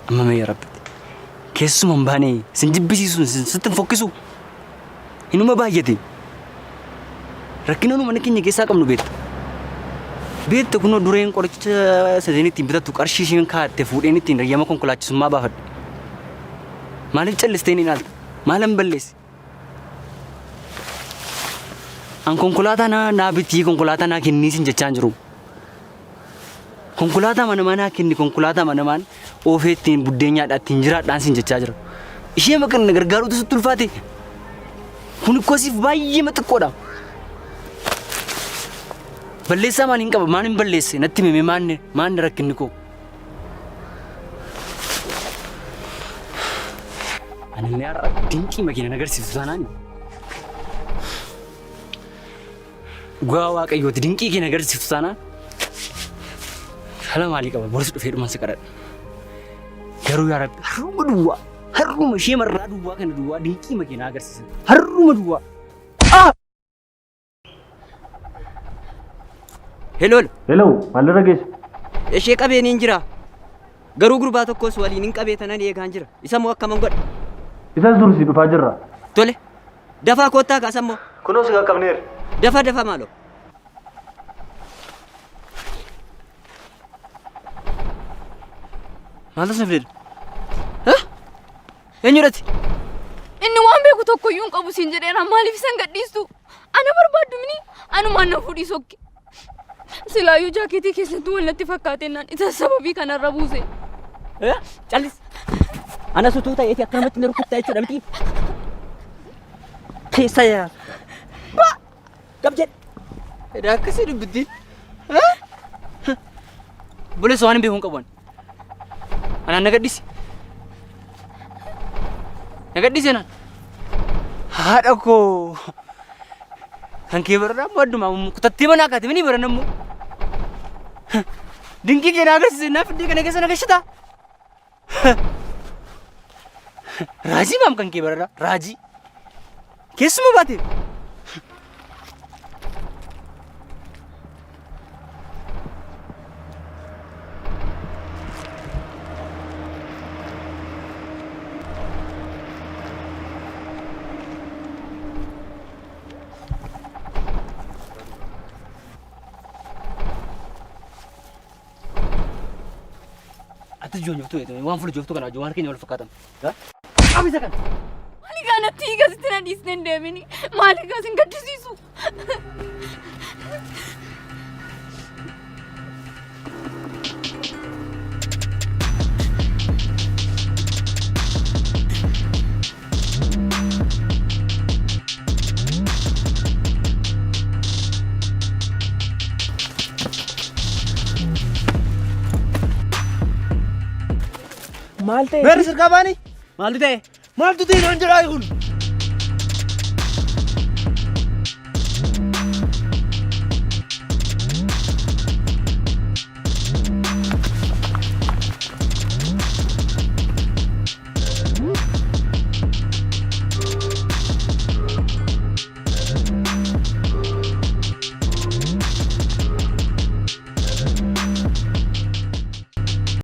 Amma mee yaa Rabbitti. Keessuma hin baane sin jibbisiisu sin sitti hin fokkisu. Hinuma baay'ate. Rakkina nu mana keenya keessaa qabnu beekta. Beekta kunoo dureen qoricha sadeen ittiin bitattu qarshii isheen kaa'atte fuudheen ittiin rayyama konkolaachisummaa baafadhe. Maaliif callistee ni ilaalta? Maalan balleesse? An konkolaataa naa naa bitii konkolaataa naa kennii sin jechaa hin jiru. Konkolaataa manamaa naa kenni konkolaataa manamaan oofee ittiin buddeen nyaadhaa ittiin jiraadhaan sin jechaa jira. Ishee maqan na gargaaruutu sitti ulfaate. Kun ikkoo siif baay'ee xiqqoodha. Balleessaa maaliin qaba? Maaliin balleesse? Natti himame maanni maanni rakkinni koo? Anillee har'a dinqii makiina na agarsiisu taanaan. Dhugaa waaqayyooti dinqii kee na agarsiiftu taanaan fala maalii qaba boris dhufee dhuman si kadhadha. Garuu yaa Rabbi har'uma duwwaa har'uma ishee marraa duwwaa kana duwwaa dinqii makee na agarsiisan har'uma duwwaa. Hello. Hello, maalirra geesse? Ishee qabeeniin jira. Garuu gurbaa tokkos waliin hin qabee tanan eegaan jira. Isa moo akkaman godha? Isas dursi dhufaa jirra. Tole. Dafaa koottaa kaasammoo. Kunoo si qaqqabneerra. Dafa dafa maaloo. Maaltu si fide? Eenyudhati? Inni waan beeku tokko iyyuu hin qabu siin jedheera maaliif isan gadhiistu? Ana barbaaddu mini anumaan na fuudhii sokke. Silaayyuu jaakeetii keessatti wal natti fakkaatennaan isa sababii kanarra buuse. Callis. Anas utuu ta'eeti akkanumatti na rukuttaa jechuudha miti. Keessa yaa. Ba! Gab jedhe. Edaa akkasii dubbittiin. Obboleessa waan hin beeku hin qabu ani. Anaan na gadhisi. Na gadhisi anaan. Haadha koo. Kan kee baranaa immoo adduma kutattee manaa kaate mini barana immoo. Dinqii kee na agarsiise naa fiddee kana keessa na gashitaa. Raajii maam kan kee barana raajii. Keessuma baate. Ati joonjoftuu eetu waan fuula jooftuu kana wajjin waan keenya wal fakkaatan. Qabi isa kana. Maali gaa natti hiiga sitti na dhiisnee hin deemini. Maali gaa sin gaddisiisu. Maal ta'e? Meerri sirkaa baanii? Maaltu ta'e? Maaltu ta'e naan jedhaa kun?